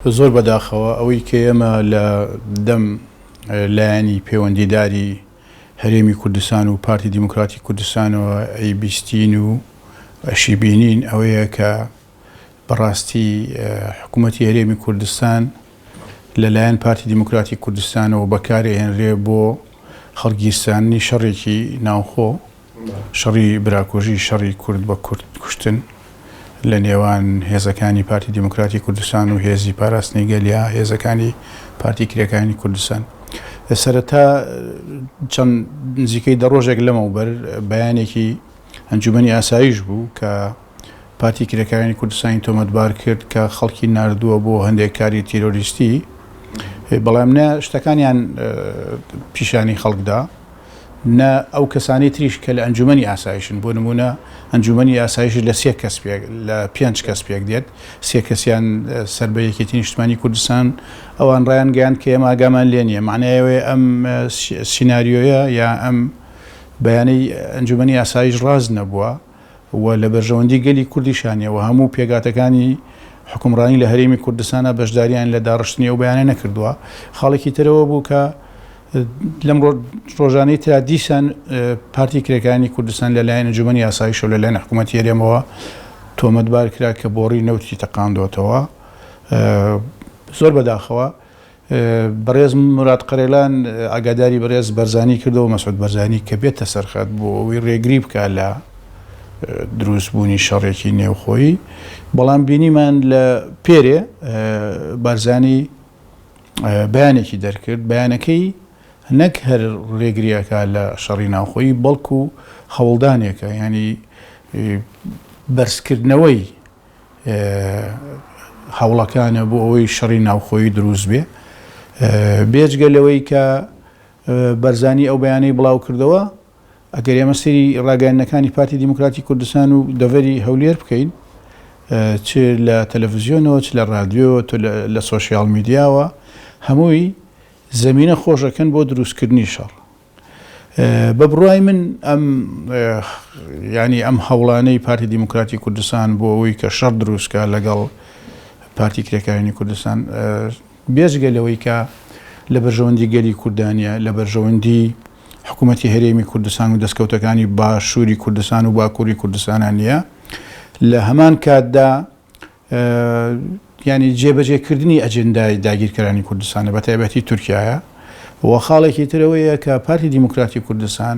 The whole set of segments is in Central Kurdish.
زۆر بەداخەوە ئەوەی کە ئێمە لە دەم لایەنی پەیوەندیداری هەرێمی کوردستان و پارتی دیموکراتی کوردستانەوە ئەیبیستین و ئەشیبینین ئەوەیە کە بەڕاستی حکوومەتی هەرێمی کوردستان لەلایەن پارتی دیموکراتی کوردستانەوە بەکارئەهێنرێ بۆ هەڵگیرساندنی شەڕێکی ناوخۆ. شەڕی براکوژی، شەڕی کورد بە کورد کوشتن لە نێوان هێزەکانی پارتی دیموکراتی کوردستان و هێزی پاراستنی گەل یا هێزەکانی پارتی کرێکارانی کوردستان. سەرەتا چەند نزیکەی دە ڕۆژێک لەمەوبەر بەیانێکی ئەنجومەنی ئاسایش بوو کە پارتی کرێکارانی کوردستانی تۆمەتبار کرد کە خەڵکی ناردووە بۆ هەندێک کاری تیرۆریستی، بەڵام نە شتەکانیان پیشانی خەڵکدا نە ئەو کەسانەی تریش کە لە ئەنجومەنی ئاسایشن، بۆ نموونە ئەنجومەنی ئاسایش لە سێ کەس پێک لە پێنج کەس پێک دێت، سێ کەسیان سەر بە یەکێتی نیشتمانی کوردستان، ئەوان ڕایانگەیاند کە ئێمە ئاگامان لێ نییە، مەعنای ئەوەیە ئەم سیناریۆیە یا ئەم بەیانەی ئەنجومەنی ئاسایش ڕاست نەبووە و لە بەرژەوەندی گەلی کوردیشا نییە و هەموو پێکهاتەکانی حوکمڕانی لە هەرێمی کوردستانا بەشداریان لە داڕشتنی ئەو بەیانە نەکردووە. خاڵێکی تر ئەوە بوو کە لەم ڕۆژانەی ترا دیسان پارتی کرێکارانی کوردستان لەلایەن ئەنجومەنی ئاسایشەوە لەلایەن حکوومەتی هەرێمەوە تۆمەتبار کرا کە بۆڕی نەوتی تەقاندۆتەوە. زۆر بەداخەوە بەڕێز موراد قەرەیڵان ئاگاداری بەڕێز بەرزانی کردەوە مەسعود بەرزانی کە بێتە سەرخەت بۆ ئەوەی ڕێگری بکا لە دروستبوونی شەڕێکی نێوخۆیی بەڵام بینیمان لە پێرێ بارزانی بەیانێکی دەرکرد بەیانەکەی نەک هەر ڕێگریەکە لە شەڕی ناوخۆیی بەڵکو هەوڵدانێکە ینی بەرزکردنەوەی هەوڵەکانە بۆ ئەوەی شەڕی ناوخۆیی دروست بێ بێجگە لەوەی کە بەرزانی ئەو بەیانەی بڵاو کردەوە ئەگەر ئێمە سەیری ڕاگەیاندنەکانی پارتی دیموکراتی کوردستان و دەڤەری هەولێر بکەین چ لە تەلەڤزیۆنەوە چ لە ڕادیۆوە لە سۆشیال میدیاوە هەمووی زەمینە خۆشەکەن بۆ دروستکردنی شەڕ بە بڕوای من ئەم یانی ئەم هەوڵانەی پارتی دیموکراتی کوردستان بۆ ئەوەی کە شەڕ دروستکە لەگەڵ پارتی کرێکارانی کوردستان بێجگە لەوەی کە لە بەرژەوەندی گەلی کوردانە لە بەرژەوەندی حکوومەتی هەرێمی کوردستان و دەستکەوتەکانی باشووری کوردستان و باکووری کوردستانە نییە لە هەمان کاتدا یانی جێبەجێکردنی ئەجێندای داگیرکەرانی کوردستانە بە تایبەتی تورکیایە و خاڵێکی تر ئەوەیە کە پارتی دیموکراتی کوردستان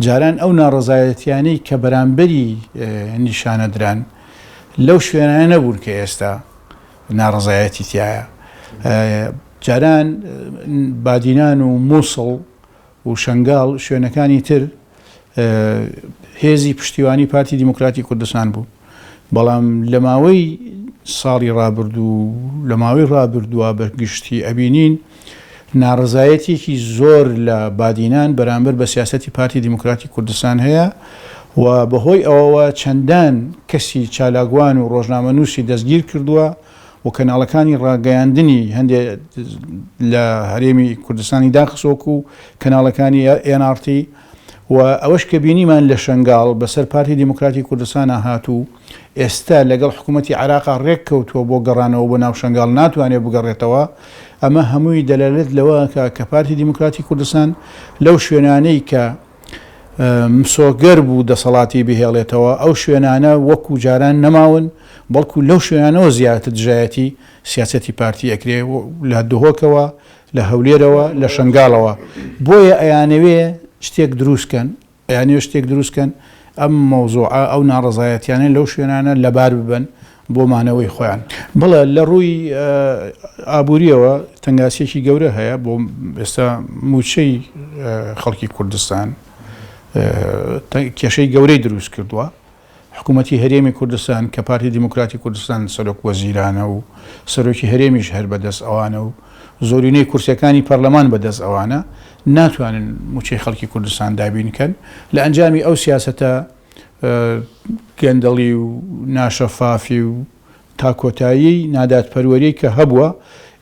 جاران ئەو ناڕەزایەتیانەی کە بەرامبەری نیشانە دران لەو شوێنانە نەبوون کە ئێستا ناڕەزایەتی تایە جاران بادینان و مووسڵ و شەنگاڵ شوێنەکانی تر هێزی پشتیوانی پارتی دیموکراتی کوردستان بوو، بەڵام لە ماوەی ساڵی ڕابردوو لە ماوەی ڕابردووە بە گشتی ئەبینین ناڕەزایەتیەکی زۆر لە بادینان بەرامبەر بە سیاسەتی پارتی دیموکراتی کوردستان هەیە و بەهۆی ئەوەوە چەندان کەسی چالاکوان و ڕۆژنامەنووسی دەستگیر کردووە و کەناڵەکانی ڕاگەیاندنی هەندێ لە هەرێمی کوردستانی داخست وەکو کەناڵەکانی ئێن ئاڕ تی و ئەوەش کە بینیمان لە شەنگاڵ بەسەر پارتی دیموکراتی کوردستانا هات و ئێستا لەگەڵ حکوومەتی عێراقا ڕێک کەوتووە بۆ گەڕانەوە بۆ ناو شەنگاڵ ناتوانێت بگەڕێتەوە ئەمە هەمووی دەلالەت لەوە ئەکا کە پارتی دیموکراتی کوردستان لەو شوێنانەی کە مسۆگەر بوو دەسەڵاتی بهێڵێتەوە، ئەو شوێنانە وەکو جاران نەماون، بەڵکو لەو شوێنانەوە زیاتر دژایەتی سیاسەتی پارتی ئەکرێ، لە دهۆکەوە، لە هەولێرەوە، لە شەنگاڵەوە، بۆیە ئەیانەوێ شتێک دروست کەن، ئەیانەوێ شتێک دروست کەن ئەم مەوزوعە، ئەو ناڕەزایەتیانە لەو شوێنانە لەبار ببەن بۆ مانەوەی خۆیان. بەڵێ لە ڕووی ئابوورییەوە تەنگاسییەکی گەورە هەیە بۆ ئێستا مووچەی خەڵکی کوردستان کێشەی گەورەی دروست کردووە. حکوومەتی هەرێمی کوردستان کە پارتی دیموکراتی کوردستان سەرۆک وەزیرانە و سەرۆکی هەرێمیش هەر بەدەست ئەوانە و زۆرینەی کورسیەکانی پەرلەمان بەدەست ئەوانە ناتوانن مووچەی خەڵکی کوردستان دابین کەن لە ئەنجامی ئەو سیاسەتە گەندەڵی و ناشەفافی و تا کۆتایی نادادپەروەریی کە هەبووە،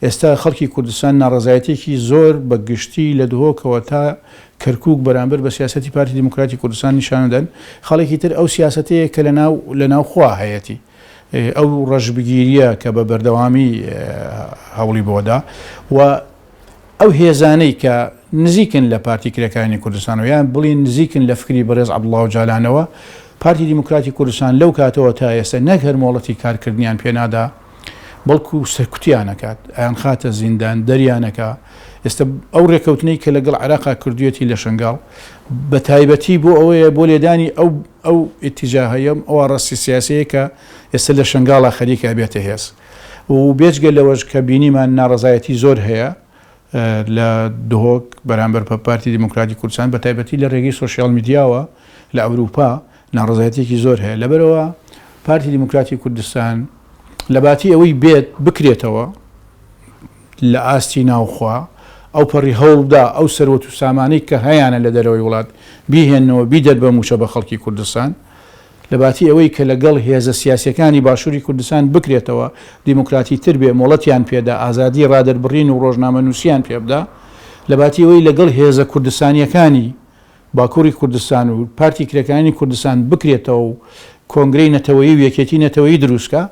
ئێستا خەڵکی کوردستان ناڕەزایەتیەکی زۆر بە گشتی لە دهۆکەوە تا کەرکوک بەرامبەر بە سیاسەتی پارتی دیموکراتی کوردستان نیشانەدەن، خاڵێکی تر ئەو سیاسەتەیە کە لە ناو لە ناوخۆ هەیەتی. ئەو ڕەشبگیرییە کە بە بەردەوامی هەوڵی بۆدا و ئەو هێزانەی کە نزیکن لە پارتی کرێکارانی کوردستانەوە یان بڵین نزیکن لە فکری بەڕێز عەبدوڵا ئۆجالانەوە، پارتی دیموکراتی کوردستان لەو کاتەوە تا ئێستا نەک هەر مۆڵەتی کارکردنیان پێنادا، بەڵکو سەرکوتیان ئەکات، ئەیانخاتە زیندان، دەریان ئەکا. ئێستا ئەو رێکەوتنەی کە لەگەڵ عێراقا کردویەتی لە شەنگاڵ، بە تایبەتی بۆ ئەوەیە بۆ لێدانی ئەو ئەو ئیتیجاهە، ئەو ئاڕاستە سیاسیەیە کە ئێستا لە شەنگاڵا خەریکە ئەبێتە هێز. و بێجگە لەوەش کە بینیمان ناڕەزایەتی زۆر هەیە لە دهۆک بەرامبەر بە پارتی دیموکراتی کوردستان بە تایبەتی لە رێگەی سۆشیال میدیاوە لە ئەوروپا ناڕەزایەتیەکی زۆر هەیە لەبەرئەوە پارتی دیموکراتی کوردستان لەباتی ئەوەی بێت بکرێتەوە لە ئاستی ناوخوا ئەوپەڕی هەوڵبدا ئەو سەروەت و سامانەی کە هەیانە لە دەرەوەی وڵات بیهێننەوە بیدەن بە مووچە بە خەڵکی کوردستان لەباتی ئەوەی کە لەگەڵ هێزە سیاسیەکانی باشوری کوردستان بکرێتەوە دیموکراتی تر بێ مۆڵەتیان پێدا ئازادی ڕادەربڕین و ڕۆژنامەنووسیان پێبدا لەباتی ئەوەی لەگەڵ هێزە کوردستانیەکانی باکوری کوردستان و پارتی کرێکارانی کوردستان بکرێتەوە و کۆنگرەی نەتەوەیی و یەکێتی نەتەوەیی دروستکا،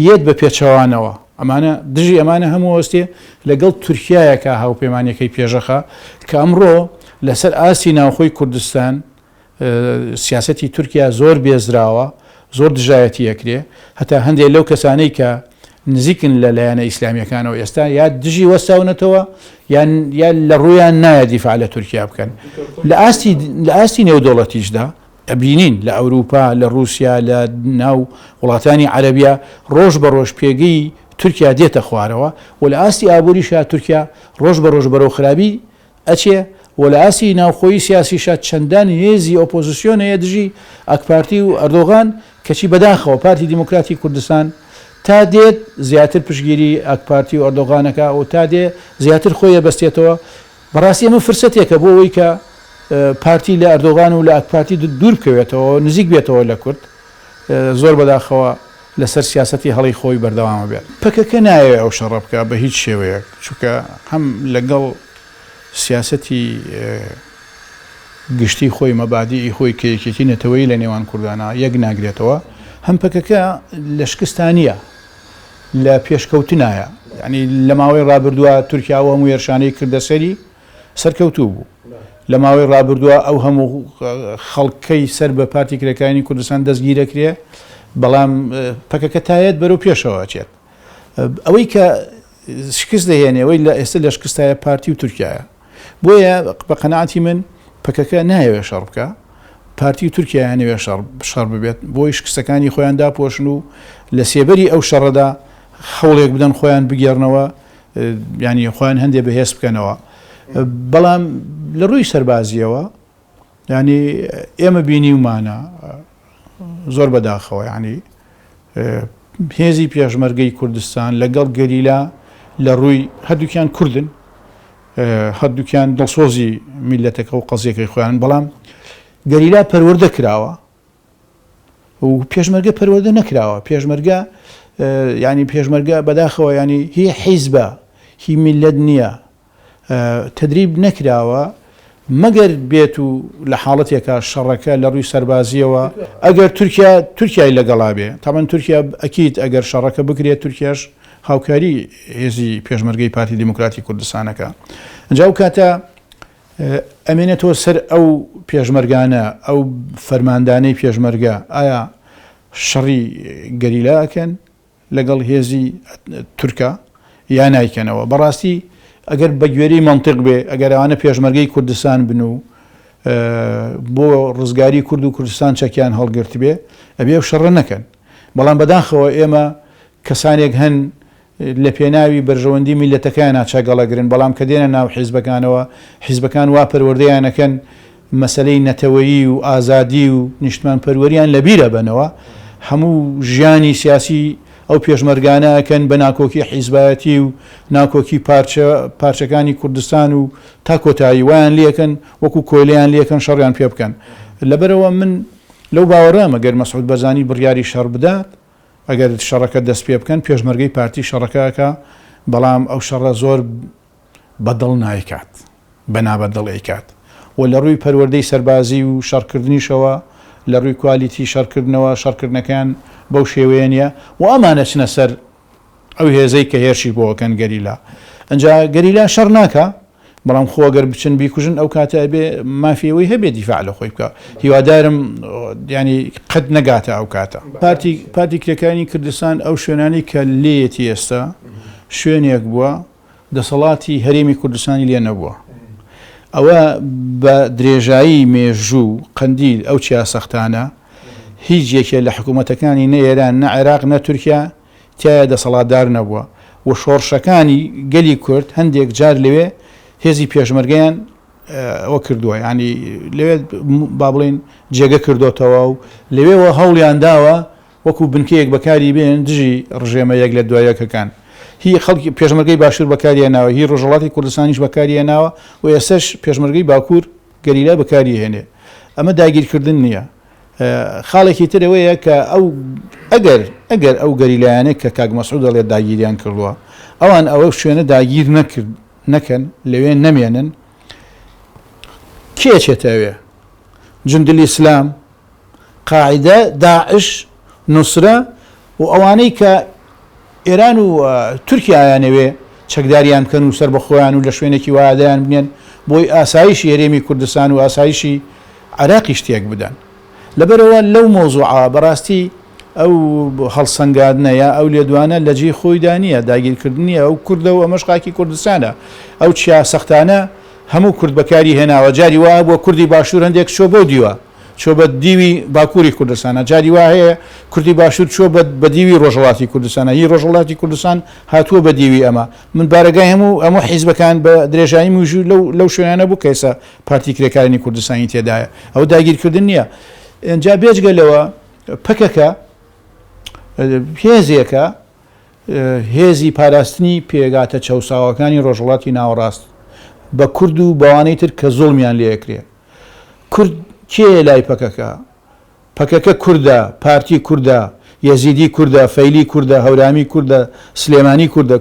یەت بە پێچەوانەوە ئەمانە دژی ئەمانە هەموو وەستێ لەگەڵ تورکیایەکا هاوپەیمانیەکەی پێشەخا کە ئەمڕۆ لەسەر ئاستی ناوخۆی کوردستان سیاسەتی تورکیا زۆر بێزراوە، زۆر دژایەتی ئەکرێ، هەتا هەندێ لەو کەسانەی کە نزیکن لە لایەنە ئیسلامیەکانەوە ئێستا یا دژی وەستاونەتەوە یان یا لە ڕوویان نایە دیفاع لە تورکیا بکەن. لە ئاستی لە ئاستی نێودەوڵەتیشدا ئەبینین لە ئەوروپا، لە ڕووسیا، لە ناو وڵاتانی عەرەبیا ڕۆژ بە ڕۆژ پێگەی تورکیا دێتە خوارەوە و لە ئاستی ئابووریشا تورکیا ڕۆژ بە ڕۆژ بەرەو خرابی ئەچێ و لە ئاستی ناوخۆیی سیاسیشا چەندان هێزی ئۆپۆزسیۆن هەیە دژی ئاکپارتی و ئەردۆغان، کەچی بەداخەوە پارتی دیموکراتی کوردستان تا دێت زیاتر پشتگیری ئاکپارتی و ئەردۆغان ئەکا و تا دێ زیاتر خۆی ئەبەستێتەوە. بەڕاستی ئەمە فرسەتێکە بۆ ئەوەی کە پارتی لە ئەردۆغان و لە ئاکپارتی دوور بکەوێتەوە و نزیک بێتەوە لە کورد. زۆر بەداخەوە لەسەر سیاسەتی هەڵەی خۆی بەردەوام ئەبێت. پەکەکە نایەوێ ئەو شەڕە بکا بە هیچ شێوەیەک، چونکە هەم لەگەڵ سیاسەتی گشتی خۆی، مەبادیئی خۆی کە یەکێتی نەتەوەیی لە نێوان کوردانا یەک ناگرێتەوە، هەم پەکەکە لە شکستا نییە، لە پێشکەوتنایە. یانی لە ماوەی ڕابردووا تورکیا ئەو هەموو هێرشانەی کردە سەری، سەرکەوتوو بوو. لە ماوەی ڕابردووە ئەو هەموو خەڵکەی سەر بە پارتی کرێکارانی کوردستان دەستگیرەکرێ، بەڵام پەکەکە تایەت بەرەو پێشەوە ئەچێت. ئەوەی کە شکست دەهێنێ، ئەوەی لە ئێستا لە شکستایە پارتی و تورکیایە. بۆیە بە قەناعەتی من پەکەکە نایەوێ شەڕ بکا، پارتی و تورکیا یانەوێ شەڕ شەڕ ببێت، بۆی شکستەکانی خۆیان داپۆشن و لە سێبەری ئەو شەڕەدا هەوڵێک بدەن خۆیان بگێڕنەوە، یانی خۆیان هەندێ بەهێز بکەنەوە بەڵام لە ڕووی سەربازیەوە ینی ئێمە بینیومانە زۆر بەداخەوە ینی هێزی پێشمەرگەی کوردستان لەگەڵ گەریلا لە ڕووی هەردووکیان کوردن هەردووکیان دڵسۆزی میلەتەکە و قەزیەکەی خۆیان بەڵام گەریلا پەروەردە کراوە و پێشمەرگە پەروەردە نەکراوە پێشمەرگە ینی پێشمەرگە بەداخەوە ینی هی حیزبە هی میلەت نییە تدریب نەکراوە مەگەر بێت و لە حاڵەتێکا شەڕەکە لە ڕووی سەربازیەوە ئەگەر تورکیا تورکیای لەگەڵا بێ تامان تورکیا ئەکییت ئەگەر شەڕەکە بکرێت تورکیاش هاوکاری هێزی پێشمەرگەی پارتی دیموکراتی کوردستانەکە ئەنجا و کاتە ئەمێنێتەوە سەر ئەو پێشمەرگانە، ئەو فەرماندانەی پێشمەرگە ئایا شەڕی گەریلا ئەکەن لەگەڵ هێزی تورکا یا نایکەنەوە؟ بەڕاستی ئەگەر بە گوێرەی مەنتیق بێ ئەگەر ئەوانە پێشمەرگەی کوردستان بن و بۆ ڕزگاری کورد و کوردستان چەکیان هەڵگرتبێ ئەبێ ئەو شەڕە نەکەن. بەڵام بەداخەوە ئێمە کەسانێک هەن لە پێناوی بەرژەوەندی میللەتەکەیانا چەک ئەڵەگرن، بەڵام کە دێنە ناو حیزبەکانەوە، حیزبەکان وا پەروەردەیان ئەکەن مەسەلەی نەتەوەیی و ئازادی و نیشتمانپەروەریان لە بیر ئەبەنەوە، هەموو ژیانی سیاسی ئەو پێشمەرگانە ئەکەن بە ناکۆکی حیزبایەتی و ناکۆکی پارچە پارچەکانی کوردستان و تا کۆتایی وایان لێکەن وەکو کۆیلەیان لێکەن شەڕیان پێ بکەن. لەبەرئەوە من لەو باوەڕەم ئەگەر مەسعود بەرزانی بڕیاری شەڕ بدات، ئەگەر شەڕەکە دەست پێ بکەن پێشمەرگەی پارتی شەڕەکە ئەکا بەڵام ئەو شەڕە زۆر بە دڵ نایکات بە نابە دڵ ئەیکات و لە ڕووی پەروەردەی سەربازی و شەڕکردنیشەوە لە ڕووی کوالیتی شەڕکردنەوە شەڕکردنەکەیان بەو شێوەیە نییە و ئەمان ئەچنە سەر ئەو هێزەی کە هێرشی بۆ ئەکەن گەریلا. ئەنجا گەریلا شەڕ ناکا، بەڵام خۆ ئەگەر بچن بیکوژن ئەو کاتە ئەبێ مافی ئەوەی هەبێ دیفاع لە خۆی بکا. هیوادارم یانی قەت نەگاتە ئەو کاتە. پارتی پارتی کرێکارانی کوردستان ئەو شوێنانەی کە لێیەتی ئێستا شوێنێک بووە دەسەڵاتی هەرێمی کوردستانی لێ نەبووە. ئەوە بە درێژایی مێژوو قەندیل ئەو چیا سەختانە هیچ یەکێ لە حکوومەتەکانی نە ئێران نە عێراق نە تورکیا تیایا دەسەڵاتدار نەبووە و شۆڕشەکانی گەلی کورد هەندێک جار لەوێ هێزی پێشمەرگەیان ئەوە کردووە یانی لەوێ با بڵێین جێگە کردۆتەوە و لەوێوە هەوڵیان داوە وەکو بنکەیەک بەکاری بێنن دژی ڕژێمە یەک لە دوای یەکەکان. هی خەڵکی پێشمەرگەی باشوور بەکاری هێناوە، هی ڕۆژهەڵاتی کوردستانیش بەکاری هێناوە و ئێستەش پێشمەرگەی باکوور گەریلا بەکاری هێنێ. ئەمە داگیرکردن نییە. خاڵێکی تر ئەوەیە کە ئەو ئەگەر ئەگەر ئەو گەریلایانەی کە کاک مەسعود دەڵێت داگیریان کردووە ئەوان ئەوە شوێنە داگیر نەکرد نەکەن لەوێ نەمێنن کێ ئەچێتە ئەوێ؟ جوندلیسلام قاعیدە، داعش، نوسرە و ئەوانەی کە ئێران و تورکیا ئەیانەوێ چەکداریان بکەن و سەربەخۆیان و لە شوێنێکی وایە دایان بنێن بۆی ئاسایشی هەرێمی کوردستان و ئاسایشی عێراقیش تێک بدەن. لەبەرئەوە لەو مەوزوعە بەڕاستی ئەو هەڵسەنگاندنە یا ئەو لێدوانە لە جێی خۆیدا نییە، داگیرکردن نییە، ئەو کوردە و ئەمەش خاکی کوردستانە. ئەو چیا سەختانە هەموو کورد بەکاری هێناوە، جاری وا هەبووە کوردی باشوور هەندێک چووە بەو دیوە، چووە بە دیوی باکووری کوردستانە، جاری وا هەیە کوردی باشوور چووە بە بە دیوی ڕۆژهەڵاتی کوردستانە، هی ڕۆژهەڵاتی کوردستان هاتووە بە دیوی ئەمە. من بارەگای هەموو هەموو حیزبەکان بە درێژایی مێژوو لەو لەو شوێنانە بوو کە ئێستا پارتی کرێکارانی کوردستانی تێدایە. ئەوە داگیرکردن نییە. ئینجا بێجگە لەوە پەکەکە هێزێکە هێزی پاراستنی پێگاتە چەوساوەکانی ڕۆژهەڵاتی ناوەڕاست بە کورد و بەوانەی تر کە زوڵمیان لێ ئەکرێ. کورد کێیە لای پەکەکە؟ پەکەکە کوردە، پارتی کوردە، یەزیدی کوردە، فەیلی کوردە، هەورامی کوردە، سلێمانی کوردە.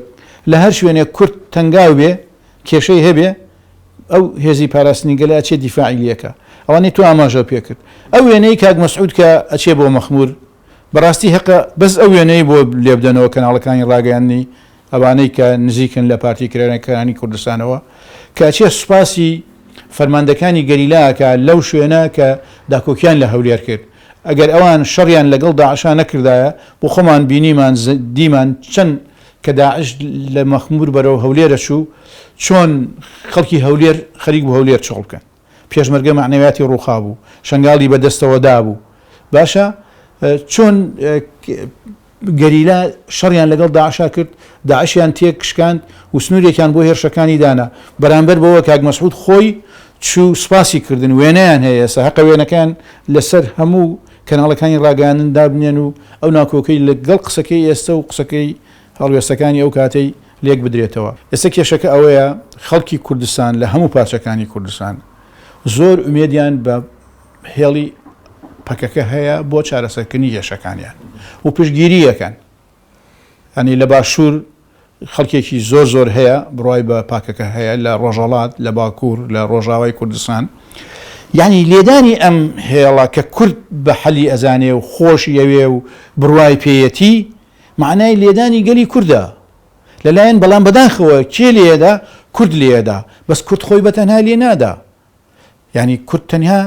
لە هەر شوێنێک کورد تەنگاو بێ، کێشەی هەبێ، ئەو هێزی پاراستنی گەلە ئەچێ دیفاعی لێ ئەکا. ئەوانەی تۆ ئاماژەو پێ کرد. ئەو وێنەی کاک مەسعود کە ئەچێ بۆ مەخمور، بەڕاستی هەقە بەس ئەو وێنەی بۆ لێبدەنەوە کەناڵەکانی ڕاگەیاندنی ئەوانەی کە نزیکن لە پارتی کرێکارانی کوردستانەوە کە ئەچێ سوپاسی فەرماندەکانی گەریلا ئەکا لەو شوێنە کە داکۆکیان لە هەولێر کرد ئەگەر ئەوان شەڕیان لەگەڵ داعشا نەکردایە بۆ خۆمان بینیمان دیمان چەند کە داعش لە مەخمور بەرەو هەولێر ئەچوو چۆن خەڵکی هەولێر خەریک بوو هەولێر چۆڵ بکەن. پێشمەرگە مەعنەویاتی ڕووخابوو، شەنگاڵی بە دەستەوە دابوو. باشە چۆن گەریلا شەڕیان لەگەڵ داعشا کرد، داعشیان تێک شکاند و سنوورێکیان بۆ هێرشەکانی دانا. بەرامبەر بەوە کاک مەسعود خۆی چوو سوپاسی کردن، وێنەیان هەیە ئێستا هەقە وێنەکەیان لەسەر هەموو کەناڵەکانی ڕاگەیاندن دابنێن و ئەو ناکۆکەی لەگەڵ قسەکەی ئێستە و قسەکەی هەڵوێستەکانی ئەو کاتەی لێک بدرێتەوە. ئێستا کێشەکە ئەوەیە خەڵکی کوردستان لە هەموو پارچەکانی کوردستان زۆر ئومێدیان بە هێڵی پەکەکە هەیە بۆ چارەسەرکردنی کێشەکانیان و پشتگیری ئەکەن. یانی لە باشوور خەڵکێکی زۆر زۆر هەیە بڕوای بە پاکەکە هەیە، لە ڕۆژهەڵات، لە باکوور، لە ڕۆژاوای کوردستان. یانی لێدانی ئەم هێڵە کە کورد بە حەلی ئەزانێ و خۆشی ئەوێ و بڕوای پێیەتی، مەعنای لێدانی گەلی کوردە لەلایەن بەڵام بەداخەوە کێ لێیەدا کورد لێیەدا بەس کورد خۆی بەتەنها لێ نادا یعنی کورد تەنها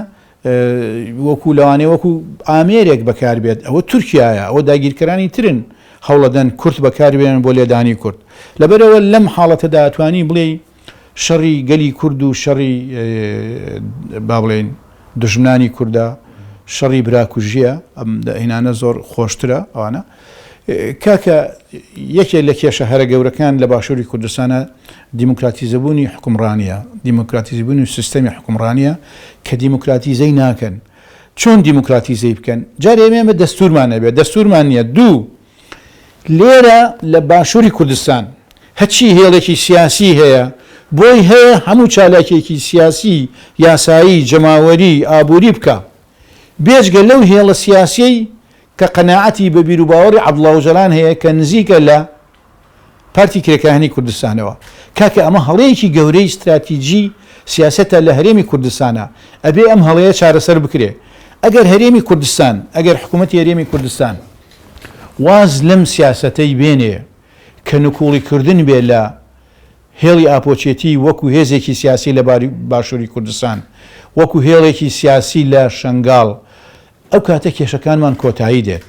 وەکو لەوانەیە وەکو ئامێرێک بەکاربێت ئەوە تورکیایە ئەوە داگیرکەرانی ترن هەوڵەدەن کورد بەکاربێنن بۆ لێدانی کورد لەبەرەوە لەم حاڵەتەدا توانی بڵێ شەڕی گەلی کورد و شەڕی با بڵێین دوژمنانی کوردە، شەڕی براکوژییە، ئەم هینانە زۆر خۆشترە ئەوانە. کاکە یەکێک لە کێشە هەرە گەورەکان لە باشووری کوردستانە دیموکراتیزەبوونی حکومڕانییە، دیموکراتیزبوونی سیستەمی حکومڕانییە کە دیموکراتیزەی ناکەن. چۆن دیموکراتیزەی بکەن؟ جارێ ئێمە دەستوورمان هەبێت، دەستوورمان نییە. دوو، لێرە لە باشووری کوردستان هەچی هێڵێکی سیاسی هەیە بۆی هەیە هەموو چالاکیەکی سیاسی، یاسایی، جەماوەری، ئابووری بکا. بێجگە لەو هێڵە سیاسیەی کە قەناعەتی بە بیروباوەڕی عەبدوڵا ئۆجەلان هەیە کە نزیکە لە پارتی کرێکارانی کوردستانەوە. کاکە ئەمە هەڵەیەکی گەورەی ستراتیجی سیاسەتە لە هەرێمی کوردستانا. ئەبێ ئەم هەڵەیە چارەسەر بکرێ. ئەگەر هەرێمی کوردستان، ئەگەر حکوومەتی هەرێمی کوردستان واز لەم سیاسەتەی بێنێ کە نکوڵی کردن بێ لە هێڵی ئاپۆچێتی وەکو هێزێکی سیاسی لە باشووری کوردستان، وەکو هێڵێکی سیاسی لە شەنگاڵ، ئەو کاتە کێشەکانمان کۆتایی دێت.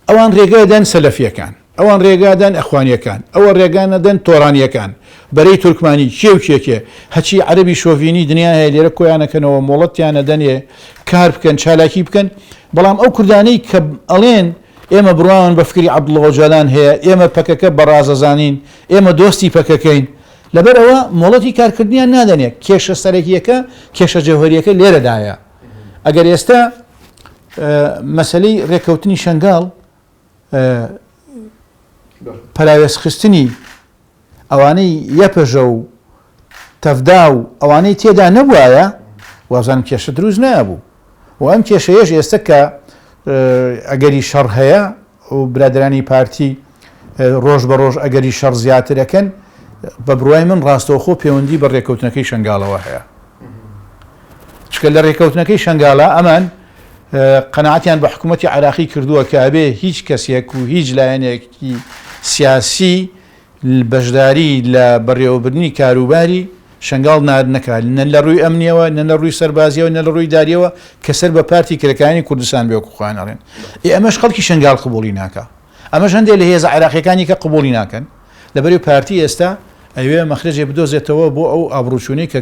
ئەوان رێگا دەن سەلەفییەکان، ئەوان رێگا دەن ئەخوانییەکان، ئەوە رێگا نەدەن تۆرانییەکان، بەرەی تورکمانی، کێ و کێ کێ، هەچی عەرەبی شۆڤینی دنیا هەیە لێرە کۆیانەکەنەوە مۆڵەتیان ئەدەنێ کار بکەن، چالاکی بکەن، بەڵام ئەو کوردانەی کە ئەڵێن ئێمە بڕوامان بە فکری عەبدوڵڵا ئۆجالان هەیە، ئێمە پەکەکە بە ڕاست ئەزانین، ئێمە دۆستی پەکەکەین، لەبەر ئەوە مۆڵەتی کارکردنیان نادەنێ. کێشە سەرەکییەکە، کێشە جەوهەرییەکە لێرەدایە. ئەگەر ئێستا مەسەلەی ڕێککەوتنی شەنگاڵ پەراوێزخستنی ئەوانەی یەپەژە و تەڤدا و ئەوانەی تێدا نەبوایە وابزانم کێشە دروست نابوو و ئەم کێشەیەش ئێستا کە ئەگەری شەڕ هەیە و برادرانی پارتی ڕۆژ بە ڕۆژ ئەگەری شەڕ زیاتر ئەکەن بە بڕوای من ڕاستەوخۆ پەیوەندی بە ڕێککەوتنەکەی شنگالەوە هەیە چکە لە ڕێککەوتنەکەی شنگالە ئەمان قەناعەتیان بە حکوومەتی عراقی کردووە کە ئەبێ هیچ کەسێک و هیچ لایەنێکی سیاسی بەشداری لە بەڕێوەبردنی کاروباری شەنگاڵ نەکات، نە لە ڕووی ئەمنییەوە، نە لە ڕووی سەربازییەوە، نە لە ڕووی دارییەوە کە سەر بە پارتی کرێکارانی کوردستان بێ وەکو خۆیان ئەڵێن. ئێ ئەمەش خەڵکی شەنگاڵ قبوڵی ناکا. ئەمەش هەندێ لە هێزە عێراقییەکانی کە قبوڵی ناکەن. لەبەرئەوەی پارتی ئێستا ئەیەوێ مەخرەجێ بدۆزێتەوە بۆ ئەو ئابڕووچوونەی کە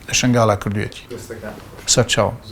لە شەنگاڵا کردوویەتی. سەرچاوم.